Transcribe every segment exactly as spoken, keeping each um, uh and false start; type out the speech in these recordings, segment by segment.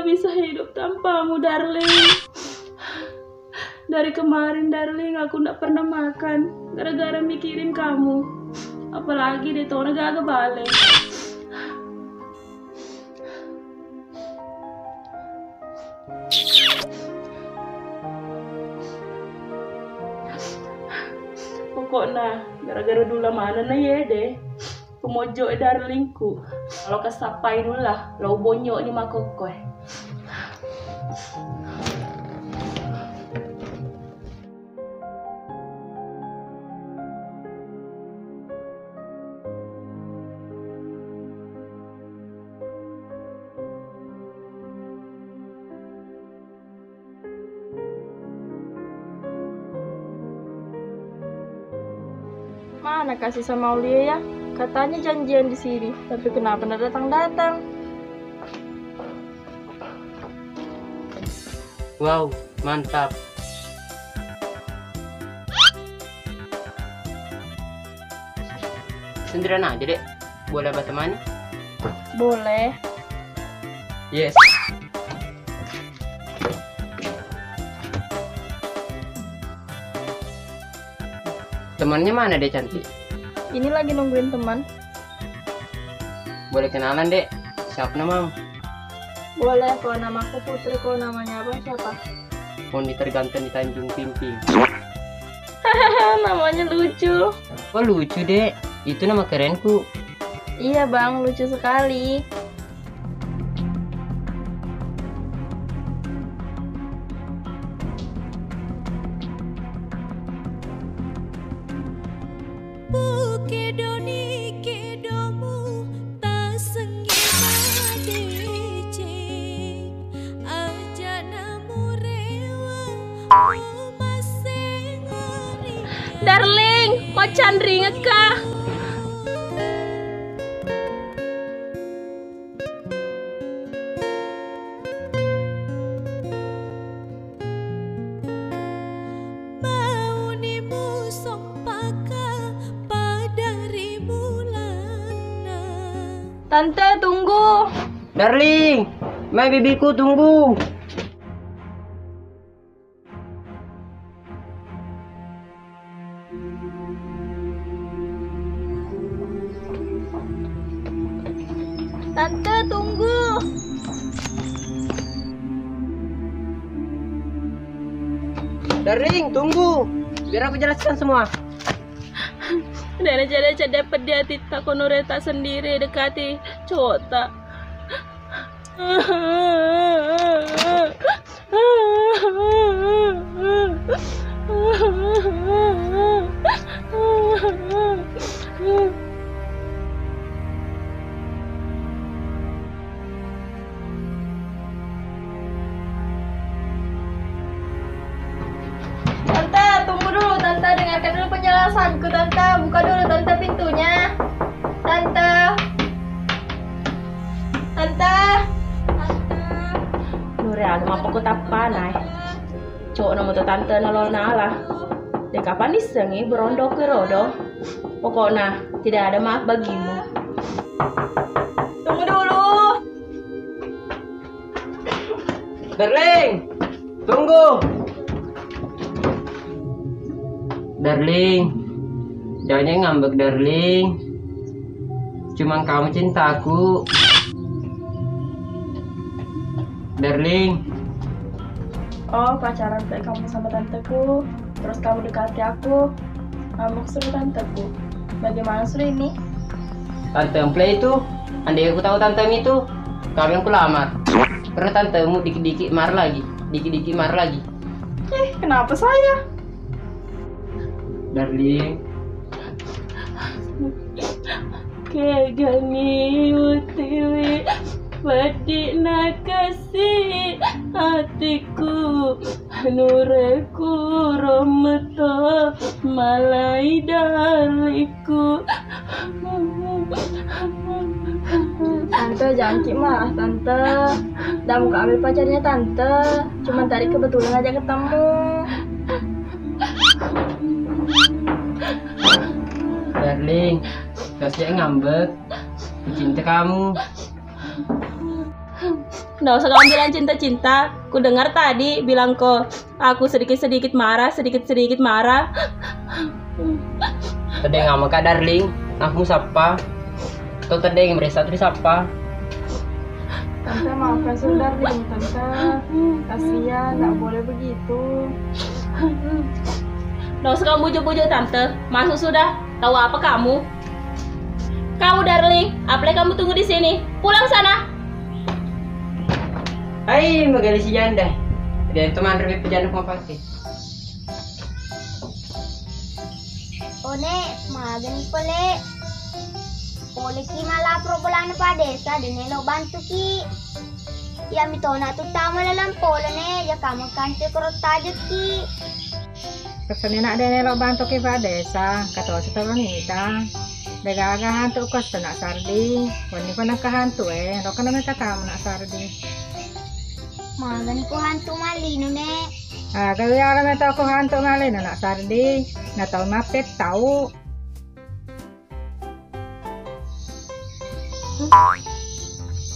Bisa hidup tanpamu, darling. Dari kemarin, darling, aku ndak pernah makan gara-gara mikirin kamu. Apalagi de' tona gaga bale. Pokokna gara-gara Dula manenna iye de'. Kumojjo e, darlingku. Lo kasappai Dula, lo bonyo ni makokkoe. Mana kasih sama Aulia ya? Katanya janjian di sini, tapi kenapa ndak datang-datang? Wow, mantap. Sendirian aja, Dek. Boleh berteman? Boleh. Yes. Temannya mana, Dek Cantik? Ini lagi nungguin teman. Boleh kenalan, Dek? Siapa namamu? Boleh, kalau namaku Putri, kalau namanya abang siapa? Mondi terganteng di Tanjung Pimping. Namanya lucu. Oh, lucu, Dek. Itu nama kerenku. Iya, Bang, lucu sekali. Pukedoni kedomu tasengnge madeceng, aja' namurewa mumassengori. Darling, macanringekka. Mauni musompaka pada ri bulanna. Tante, tunggu. Darling, mai bibiku, tunggu. Tante, tunggu. Darling, tunggu. Biar aku jelaskan semua. Dena jadi cedde peddi atitta ko nureta sendiri dekati cowokta. Tante, tunggu dulu, Tante. Dengarkan dulu penjelasanku, Tante. Buka dulu, Tante, pintunya. Tante. Tante. Tante. Nure anu mappakutappa nae. Cowokna moto tante nalona ala. De' kapang nissengngi berondok ke rodo. Pokokna tidak ada maaf bagimu. Tunggu dulu. Darling, tunggu. Darling, jangan ngambek, darling. Cuman kamu cintaku. Darling. Oh, pacaran kayak kamu sama tanteku, terus kamu dekati aku, kamu suruh tanteku. Bagaimana suruh ini? Tante play itu, andai aku tahu tantemu itu, kamu yang kulamar. Karena tantemu dikit-dikit marah lagi, dikit-dikit marah lagi. Eh, kenapa saya? Darling. Kegani utiwi, peddi nakasi atiku, nureku rometo malai daliku. Tante, jangki mah, Tante. Damu kami pacarnya Tante. Cuman tadi kebetulan aja ketemu. Darling, kasih ngambek. Cinta kamu. Nggak usah kamu bilang cinta-cinta. Ku dengar tadi bilang kok aku sedikit-sedikit marah, sedikit-sedikit marah. Tedeng ameka, darling. Aku sappa. To tedeng meresa tu sappa. Tante, maafkan sudah, darling. Tante, kasihan, nggak boleh begitu. Nggak usah kamu bujuk-bujuk, Tante. Masuk sudah. Tahu apa kamu? Kamu, darling, apa lagi kamu tunggu di sini? Pulang sana. Hai, magali si janda. Dia itu manre pejana mau pakai. One, magani pole. Poleki malapro bolana padesa, de nelo bantuki. Iya mitona tu tama laleng pole ne, jaka makantu koro tajeki. Keseni nak de nelo bantuki padesa, katosi tolong ita. De gaga hantu kos nak Sardi, wenni ko nengka hantu e, lo kena meta tama nak Sardi. Magani ko hantu malino ne. Ah, kau ya ala meta ko hantu malino nak Sardi, na tau mappet tau.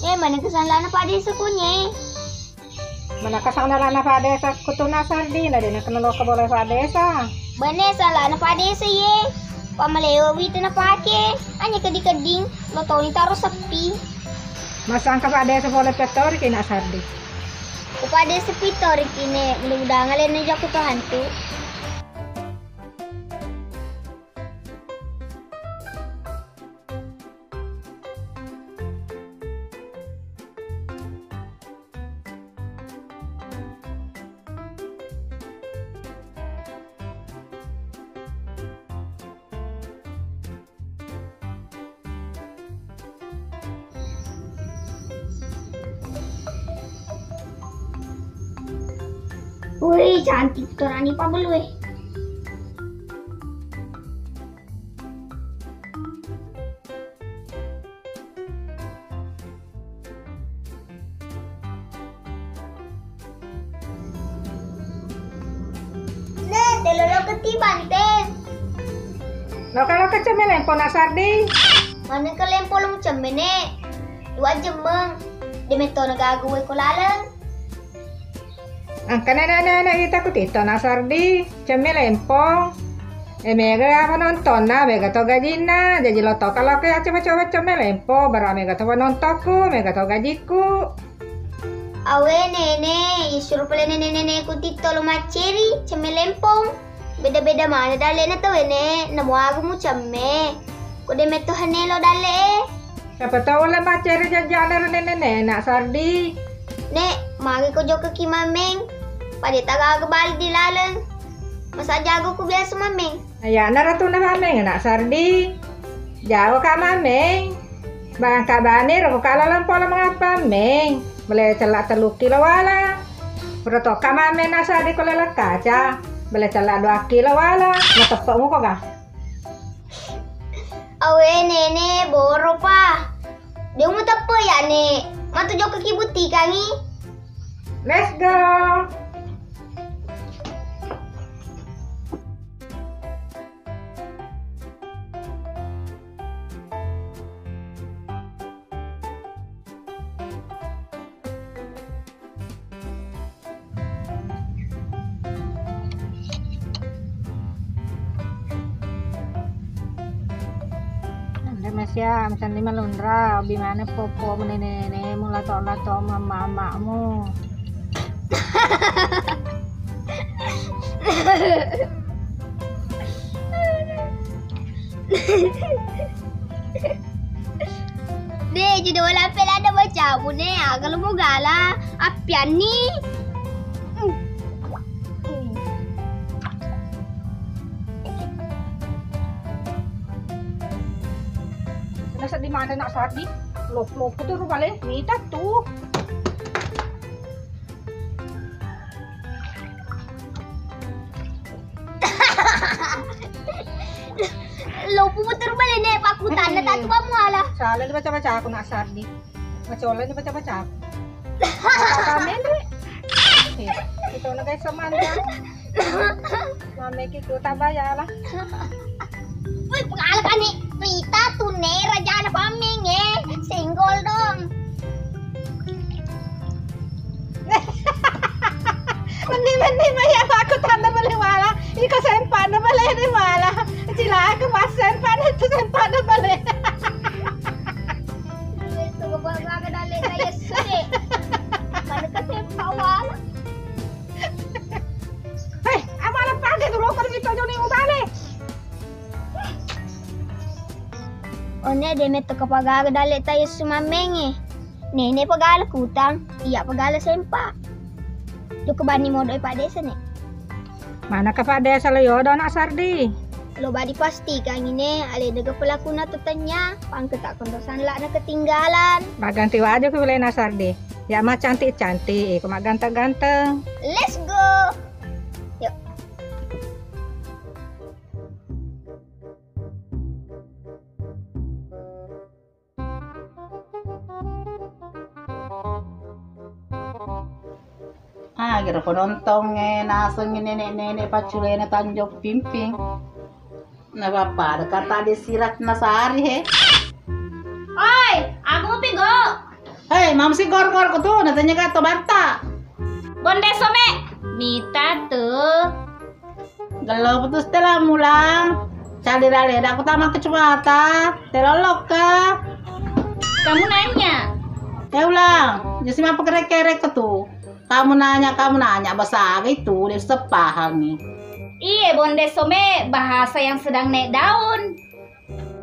Eh, mana kesan lana padesa kunye? Mana kesan lana padesa kutuna Sardi, na dena kena loka boleh padesa. Bene salana padesa ye. Pamalewa wita na pake, hanya keding-keding, lo toni taro sepi. Masangka padesa boleh petori kina Sardi. Ku padesa pitori kine, mudah-mudahan alena jaku to hantu. Wih, cantik tuh Rani Pabelue. Ne, telo lo keti bante. Loka-loka cemme lempo nak Sardi. Mana ke lempo lung cemme ne? Dua jemmeng. De metona gagu weko laleng. Engka nenek-nenek ita ku tito nak Sardi, cemme lempo. E mega apa nontonna, mega to gajinna, jaji lo to kalau ke coba-coba cemme lempo, bara mega to penontonku, mega to gajiku. Awe nene, isuro pale nene-nene ku tito lo macceri, cemme lempong. Beda-beda mana dalle'na tauwe, Nek. Namuagu mucemme. Ko de metto henne lo dalle'e. Siapa tau le maccere jajjana ro nene-nene nak Sardi. Nek, magi ko jokka ki Mameng. Pada tagaga bali di laleng. Masa jago ku biasa Mameng. Ayana ratuna Mameng nak Sardi. Jago ka Mameng. Bangka bane ro ko kala lampo lo mangappa Meng. Bele cella tellu kilo wala. Pura tokka Mameng nak Sardi ko lele kaca. Bele cella dua kilo wala. Mateppe muko ga. Awe nene boro pa. De muteppe ya ne. Matu jokka ki buttikangi. Let's go. Ande masia, misalnya malunra, bimana popo menene-nene, mula to-, la to mama-mamamu. De, jadi wala pela ada bacamu ne, aga lo mogala, appianni. Nasa di mana nak Sardi? Lop-lop tu rupale, mita tu. Lopu muter balik nek pakutan na tatu kamu ala. Salah dibaca-baca aku nak Sardi. Macola dibaca-baca aku. Apa mele? Eh, itu nak guys semanda. Mame ki ku tabaya lah. Wih, pengalaman nih. Rita tuh nih, rajana paming, eh. Senggol dong. Mending, mending, maya aku tanda bale wala. Iko sempa na bale ni wala. Cilaka pas sempa na tu sempa na bale. Itu baru ada dalil kayak sini. Mana ke sempa wala? Hei, amala pake tu rokok di tojoni ubale. One de metto kapagaga dalle ta Yesu mammengnge. Nene pagala kutang, iya pagala sempa. Joko bani modo e Pak Desa ne. Mana ke Pak Desa lo yodo anak Sardi? Lo badi pastikan ine ale dega pelakuna tu tenya, pangke tak kontosan lak na ketinggalan. Maganti waju ke bilena Sardi. Ya ma cantik-cantik, iko magganteng-ganteng. Let's go. Yuk. Ah, gero penontongnge nasengngi nenek-nenek pacculena Tanjung Pimping. Napappada kata de sirat nasari he. Oi, aku mupi go. Hei, mamsi gor-gor ko tu, natanya ka to banta. Bonde some, mita tu. Gello putus tela mulang. Cari dale, dak aku tamat kecamatan. Telolok ka. Kamu nanya. Eh ulang, jadi siapa kerek-kerek ke tu? Kamu nanya, kamu nanya, bahasa apa itu? Dia sepaham nih. Iye, bonde some, bahasa yang sedang naik daun.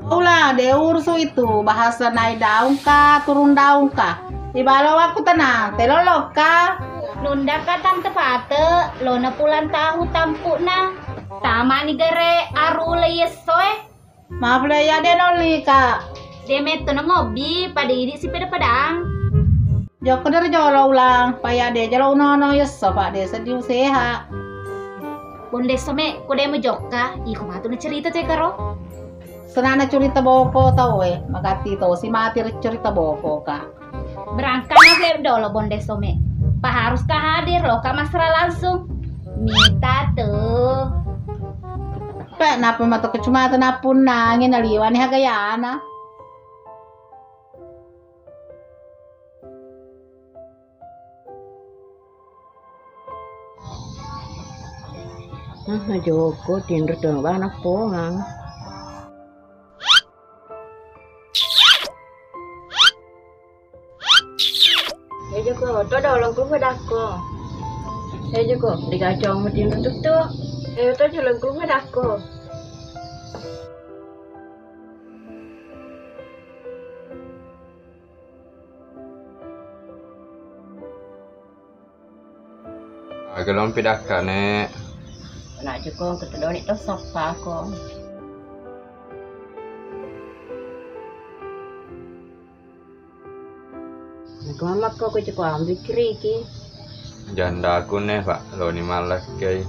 Ulang, de urusu itu, bahasa naik daun kah, turun daun kah? Ibalo aku tenang, telolok kah? Nunda ka tante pate, lona pulang tahu tampukna. Tamani gere arule yesso e. Maaf le ya, de nolli ka. De metto na ngobbi, pada idi si pada padang. Jokko dari jolo ulang, paya de jolo unono yesso, Pak, de seddi useha. Bonde some, ko de mujokka, iko matu na cerita te karo. Senana curita boko tau e, magatti to si mati ri curita boko ka. Berangkat na dolo bonde some. Pa harus ka hadir lo ka masra langsung. Mita tu. Pe napa mata kecamatan napunna angin naliwani hagayana. Ah, joko tinro tu bana pongang. Eh joko, to dolong ku pedakko. Eh joko, digacong mutin tuttu. Eh to dolong ku pedakko. Aga lompi dakka, Nek? Nak jukung ketedoni to sappa ko. Nak mama ko ku jukung ambil kiriki. Janda aku ne, Pak, loni malakkai.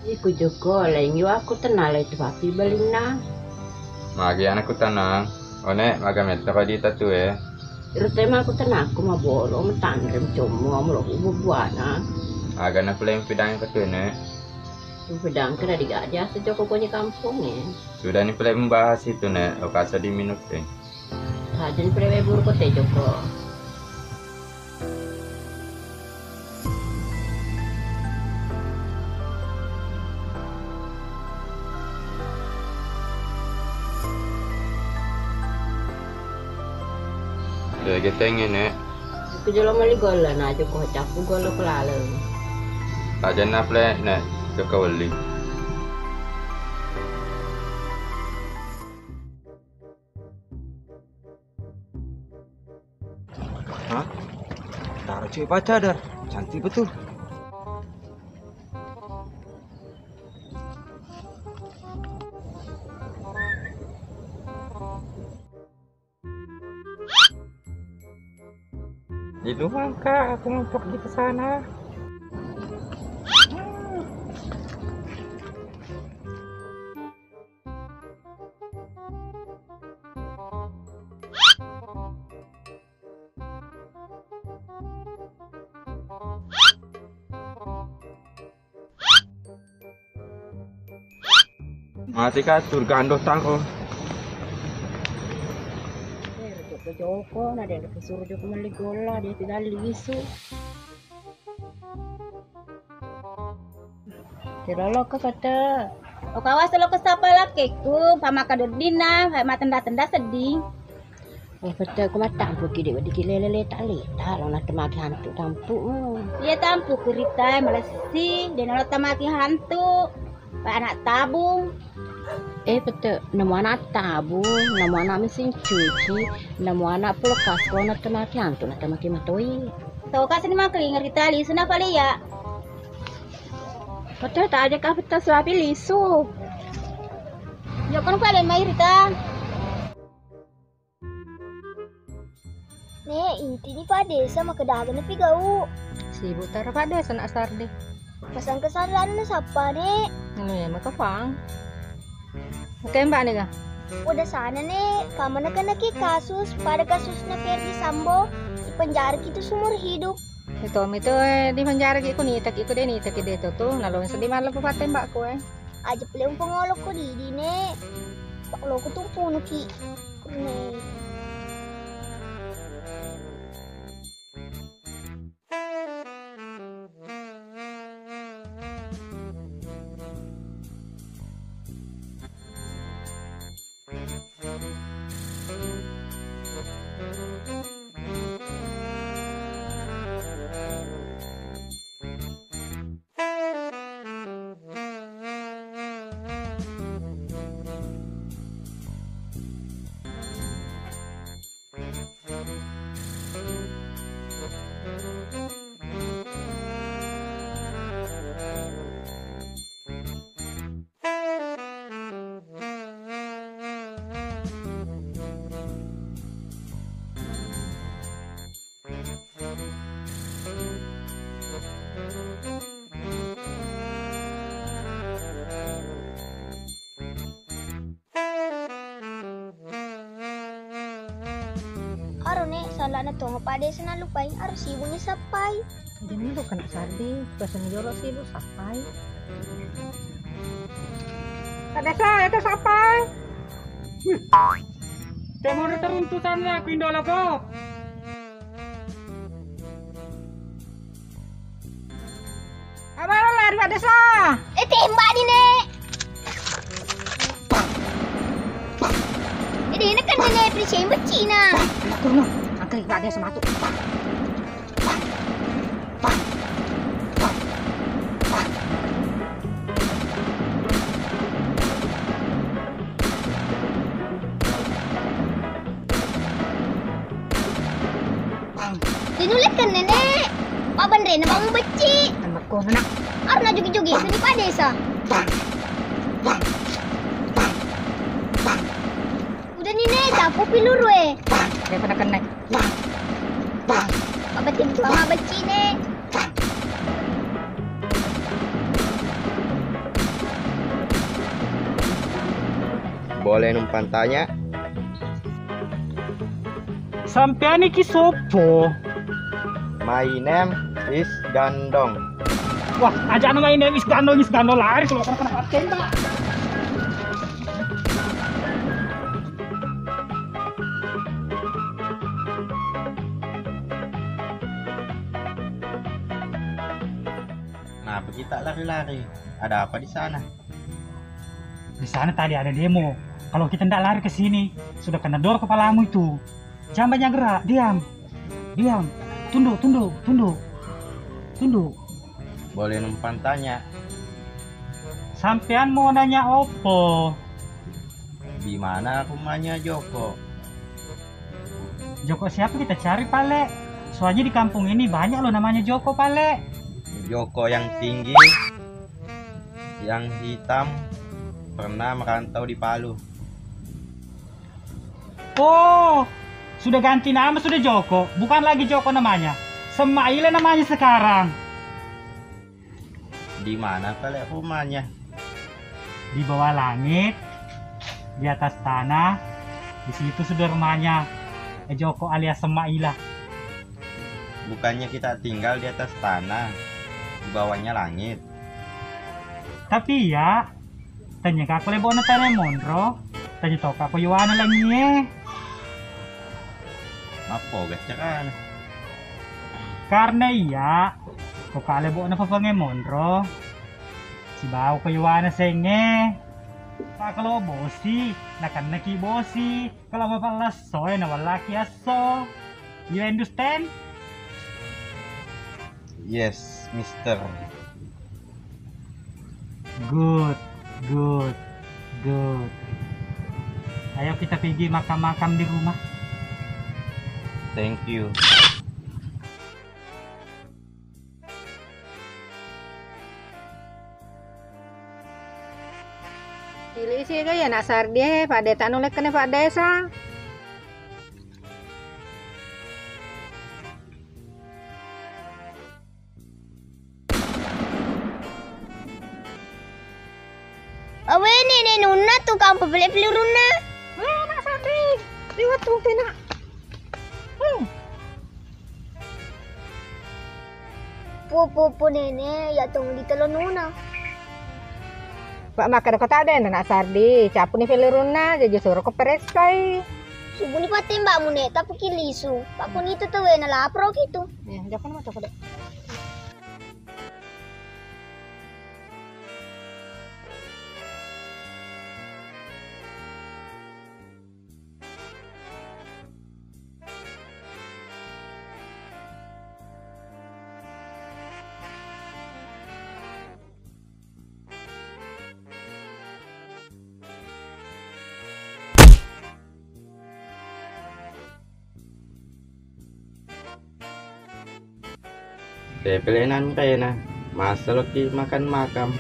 Iku joko, laing yo aku tenang lai tu papi balinna. Magi anakku tenang. One, maga metta padi tatu e. Rute maku tenang, aku maboro, matanre, macommo, amlo bubuana. Aga na puleng pidang ke tu, Nek? Pidang ke dari gak jasa joko konye kampung e. Sudah ni puleng membahas itu, Nek. Lokasi di minute. Hajin puleng buru kote joko. Dege tengnge, Nek. Ku jolo meli golla, na joko cappu golla ku laleng. Tajenna ple, Nek, joko welli. Hah? Taro cewek pacar, Dar. Cantik betul. Itu mangka aku ngumpuk di sana. Mati ka surga ando tangko. Eh, joko-joko, na de' disuruh joko meli golla, de' tidak lisu. Sirolokko Pete. Okawasa lokko sapa lakkekku, pamaka doddinna, matenda-tenda sedding. Eh, Pete, ko mattampuki de' weddikki leleta-leta, lo nattamaki hantu tampu'mu. Iya tampuku Rita, malessi, de' nalo tamaki hantu. Pa anak tabung. Eh, Pete, namo anak tabung, namo anak mesin cuci, namo anak kulkas, ko nattamaki hantu, nattamaki matoi. Tau kasini mangkalinga Rita, lisu na pale iya. Pete, taja ka Pete suapi lisu. Jokon pale mai Rita. Ne, intini Pak Desa, makedaga na pigau. Sibuk taro Pak Desa nak Sardi. Pasang kesanlan na sappa, ne. Anu ya, maka fang. Oke, Mbak, nih, Kak. Udah sana, ne, kamana kena ki kasus, pada kasusnya Ferdi Sambo, di penjara kita seumur hidup. Itu, itu, eh, di penjara ki, ku nita ki, ku de nita ki de to tu, nalong sedih malah buat tembak ku, eh. Aja pale umpengolokko didi, ne. Pak loko tumpunuki. Ne. Aro, ne, salana tonga Pak Desa nalupai, aro sibuknya sappai. Jadi lu kena Sardi, biasa jolo sibuk sappai. Pak Desa, itu sappai. Wih, temoro teruntutan aku Indo loko. Abang lari Pak Desa. Eh, tembak di, Nek. Jadi ini kan Nenek Prisya yang becina. Anak kono, angkat Pak Desa matu. Dinulekkan Nenek. Pabbanrena bang becci. Anak kono nak. Arna jogi-jogi sini Pak Desa. Udah nih, Nek, capu piluru, eh. Daripada kena. Pabbeting mama becci, Nek. Boleh numpang tanya? Sampean iki sopo? My name is Gandong. Wah, aja nama ini is Gandong, is Gandong, lari kalau kena, kena tembak. Kenapa kita lari-lari? Ada apa di sana? Di sana tadi ada demo. Kalau kita ndak lari ke sini, sudah kena dor kepalamu itu. Jangan banyak gerak, diam. Diam. Tunduk, tunduk, tunduk. Tunduk. Boleh numpang tanya? Sampean mau nanya opo? Di mana rumahnya Joko? Joko siapa kita cari, Pale? Soalnya di kampung ini banyak loh namanya Joko, Pale. Joko yang tinggi, yang hitam, pernah merantau di Palu. Oh, sudah ganti nama sudah Joko. Bukan lagi Joko namanya. Semaila namanya sekarang. Di mana kale rumahnya? Di bawah langit, di atas tanah, di situ sudah rumahnya, eh, Joko alias Semaila. Bukannya kita tinggal di atas tanah, di bawahnya langit? Tapi iya, tanya ka ko lebo'na tana monro, tanya toka ko yowana langie. Mappoga carana? Karena iya, ko ka lebo'na papange monro, si Bau ko yuwana sengnge. Pak, kalau bosi, nakennaki bosi. Kalau bapak lesso, eh, nawallaki esso. You understand? Yes, Mister. Good, good, good. Ayo kita pergi makan-makan di rumah. Thank you. Cili siga ya nak Sardi, eh, Pak Desa nulekkene Pak Desa. Awe, nenek nunna tu kampa pele-pele runna. Weh, nak Sardi, liwat tu nak. Hmm. Pupu-pupu nene, ya tong di telonuna. Pak, makkeda ko tak deh, nak Sardi, capuni felurunna, jaji suro ko pereskai. Subuni pattembakmu, Nek, tapi ki lisu. Pak, kuni itu tuh, wena lapro gitu. Eh, jauh kan mata ko, Dek. Pepelenan kaina, masa loki makan makam.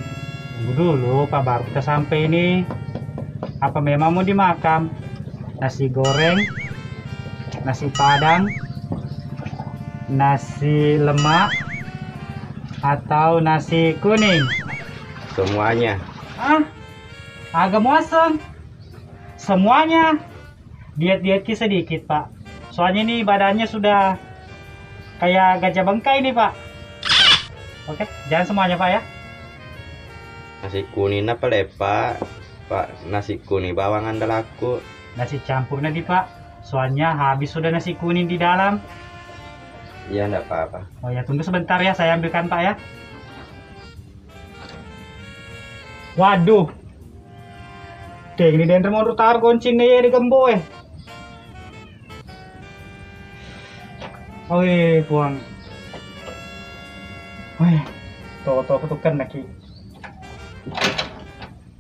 Tunggu dulu, Pak, baru kita sampai ini. Apa memang mau dimakam? Nasi goreng, nasi padang, nasi lemak, atau nasi kuning? Semuanya. Ah, agak muaseng. Semuanya. Diet-diet ki sedikit, Pak. Soalnya ini badannya sudah kayak gajah bengkai nih, Pak. Oke, jangan semuanya, Pak, ya. Nasi kuning apa le, Pak? Pak, nasi kuning bawang andalakku. Nasi campur nanti, Pak. Soalnya habis sudah nasi kuning di dalam. Iya, ndak apa-apa. Oh ya, tunggu sebentar ya, saya ambilkan, Pak, ya. Waduh. Deng, ini denre monro tar goncinna ye di gembo e. Oe, Puang. Oe, toto kutukenna ki.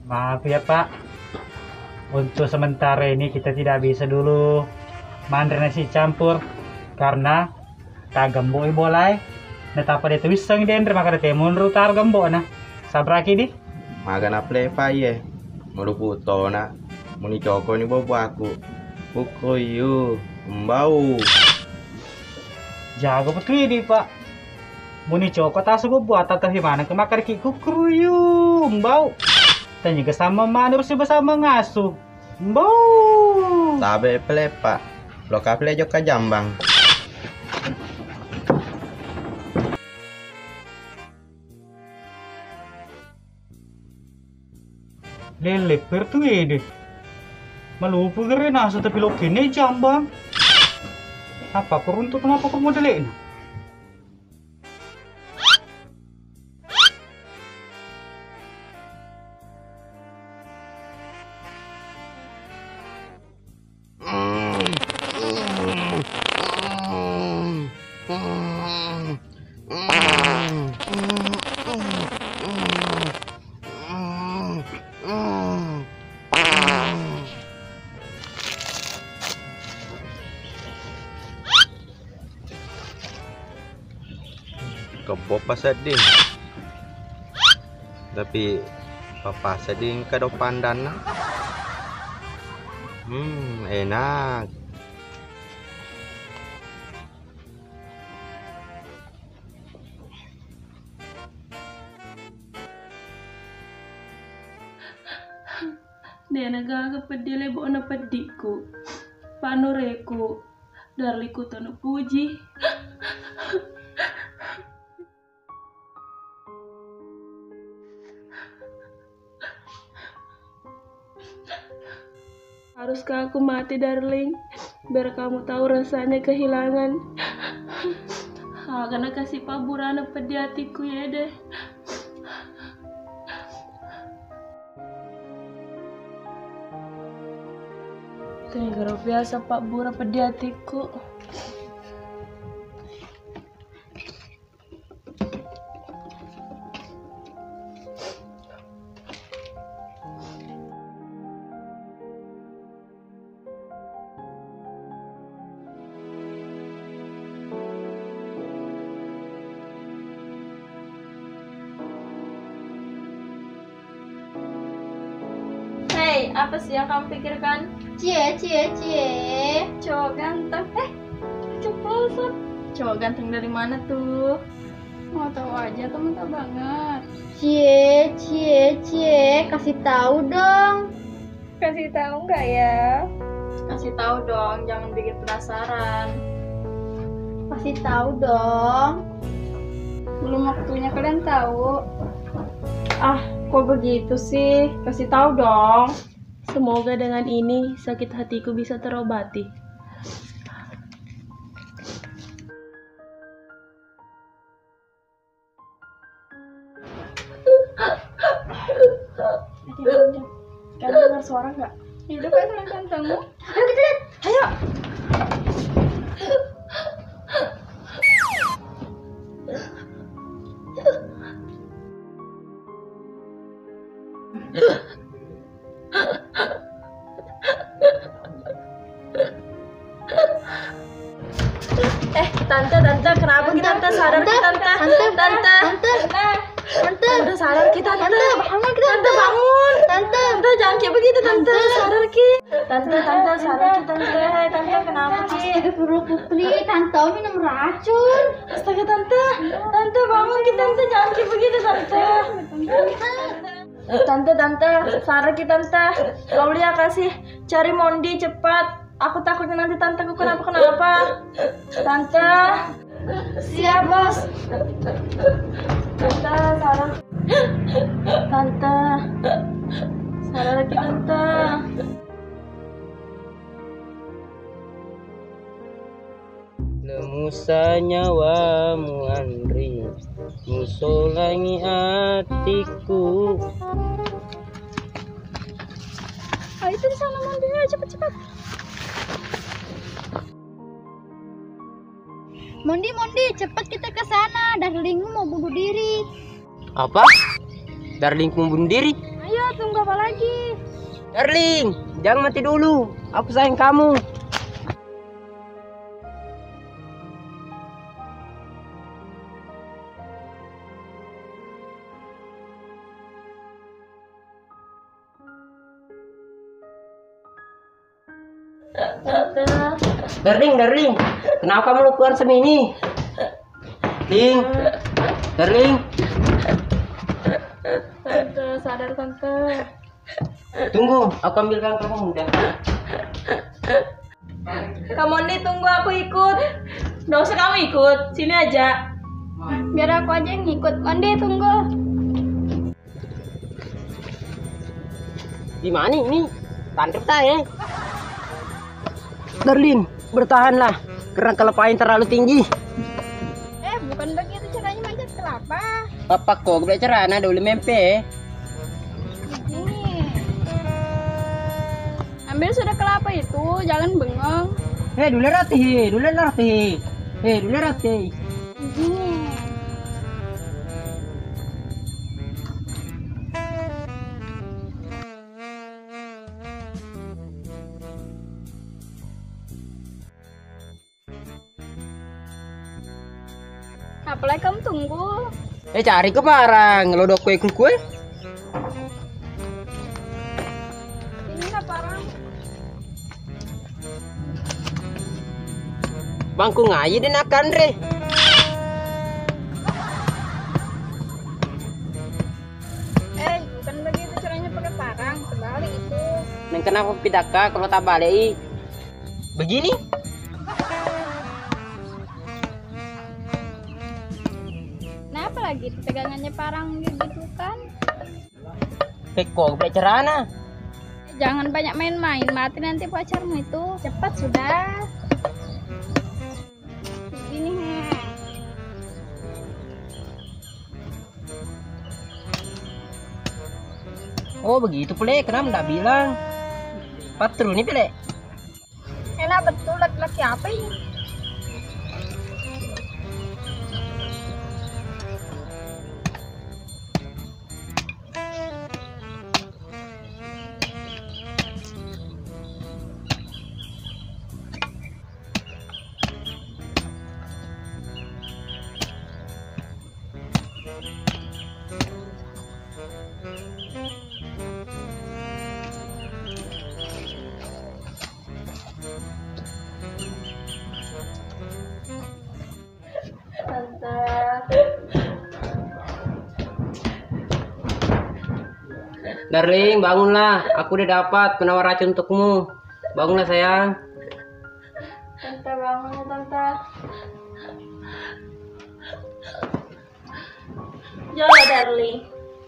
Maaf ya, Pak. Untuk sementara ini kita tidak bisa dulu manre nasi campur karena tagemboi bolae. Natapa de' tawisseng denre, makkeda te monro taro gembokna. Sabraki di. Magana plepa iye. Malupu tona. Muni cokoni bobuaku. Kukuyu. Mbau. Jago petui di, Pak. Muni coko tasu bobua, tatafi maneng ke makkeda ki kukuruyu. Mbau. Tanya ke sama manu, harus sama ngasu. Mbau. Tabe pelepa. Loka pele jokka jambang. Lele pertu ede. Malupu gere nasu tapi lokene jambang. Apa kuruntuk, kenapa kuruntuk delekna? Kebbo pasedding. Tapi papa sedding kado pandanna. Hmm, enak. Dena gaga peddi lebo'na peddiku. Panureku, darliku tonu puji. Haruskah aku mati, darling, biar kamu tahu rasanya kehilangan? Aga nakasi pabburana peddi atiku yede. Tegaro biasa pabbura peddi atikku. Hei, apa sih yang kamu pikirkan? Cie, cie, cie. Cowok ganteng. Eh, keceplosan. Cowok ganteng dari mana tuh? Mau tahu aja, temen tak banget. Cie, cie, cie. Kasih tahu dong. Kasih tahu nggak ya? Kasih tahu dong, jangan bikin penasaran. Kasih tahu dong. Belum waktunya kalian tahu. Ah, kok begitu sih? Kasih tahu dong. Semoga dengan ini sakit hatiku bisa terobati. Kalian dengar suara nggak? Itu kan suara gantengmu. Ayo kita lihat. Ayo. Eh, tante, tante, kenapa ki, tante? Sadar ki, tante. Tante, tante, tante, tante, sadar ki, tante. Tante, bangun ki, tante. Tante, bangun. Tante, tante, jangan kayak begitu, tante. Tante. Sadar ki. Tante, tante, sadar ki, tante. Hai, tante, kenapa ki? Astagfirullah, Putri. Tante minum racun. Astaga, tante. Tante, bangun ki, tante. Jangan kayak begitu, tante. Tante. Tante, tante, sadar ki, tante. Aulia, kasih cari Mondi cepat. Aku takutnya nanti tanteku kenapa-kenapa. Tante. Siap, Bos. Tante, sadar. Tante. Sadar ki, tante. Lemusa nyawamu, Andri, musolangi atikku. Ah, itu di sana Mondi, ayo cepat-cepat. Mondi, Mondi, cepat kita ke sana. Darlingmu mau bunuh diri. Apa? Darlingku mau bunuh diri? Ayo, tunggu apa lagi? Darling, jangan mati dulu. Aku sayang kamu. Tante. Darling, darling, kenapa kamu keluar semini? Ling, darling. Tante, sadar, tante. Tunggu, aku ambilkan kamu udah. Kak Mondi, tunggu, aku ikut. Nggak usah kamu ikut, sini aja. Biar aku aja yang ikut. Mondi, tunggu. Di mana ini? Tante, ya. Darling, bertahanlah, karena kelapanya terlalu tinggi. Eh, bukan begitu caranya manjat kelapa. Apa kok, beda carana dulu mempe. Begini. Ambil sudah kelapa itu, jangan bengong. Hei, dulu roti, dulu roti. Hei, dulu roti. Begini. Apalagi kamu tunggu. Eh, cari ke parang, lo dok kue kue. Ini lah parang. Bangku ngayi deh nakan re. Eh, bukan begitu caranya pakai parang, terbalik itu. Neng kenapa pidaka kalau tak balik i? Begini? Kenapa lagi pegangannya parang gitu kan? Pekko, beda carana. Jangan banyak main-main, mati nanti pacarmu itu. Cepat sudah. Ini, he. Oh, begitu pule, kenapa ndak bilang? Patru ni pule. Lah, betul laki-laki apa ini? Tante. Darling, bangunlah. Aku udah dapat penawar racun untukmu. Bangunlah, sayang. Tante, bangun ya, Tante. Jolo, Darling.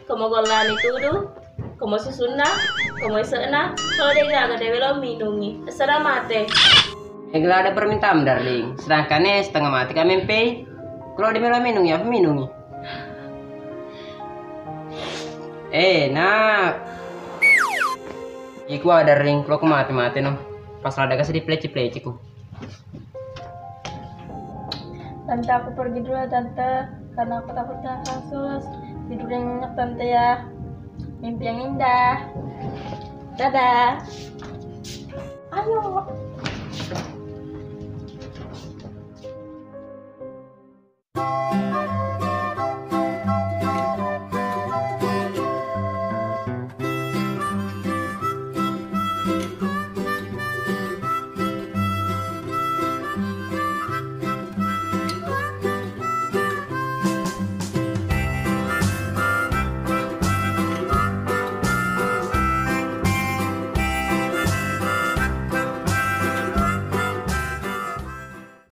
Komo gollani tudu, komo susunna, komo ise'na, kalau de' gaga de' welo minungi. Serah mate. Ega ada permintaan, Darling. Sedangkan eh, setengah mati kami MP. Kalau de' melo minungi, apa minungi? Eh, nak. Iku ada ring, kalau aku mati-mati no. Pas ada kasih di pleci-pleci ku. Tante, aku pergi dulu ya, Tante, karena aku takut kena kasus. Tidur yang nyenyak, Tante, ya. Mimpi yang indah. Dadah. Ayo.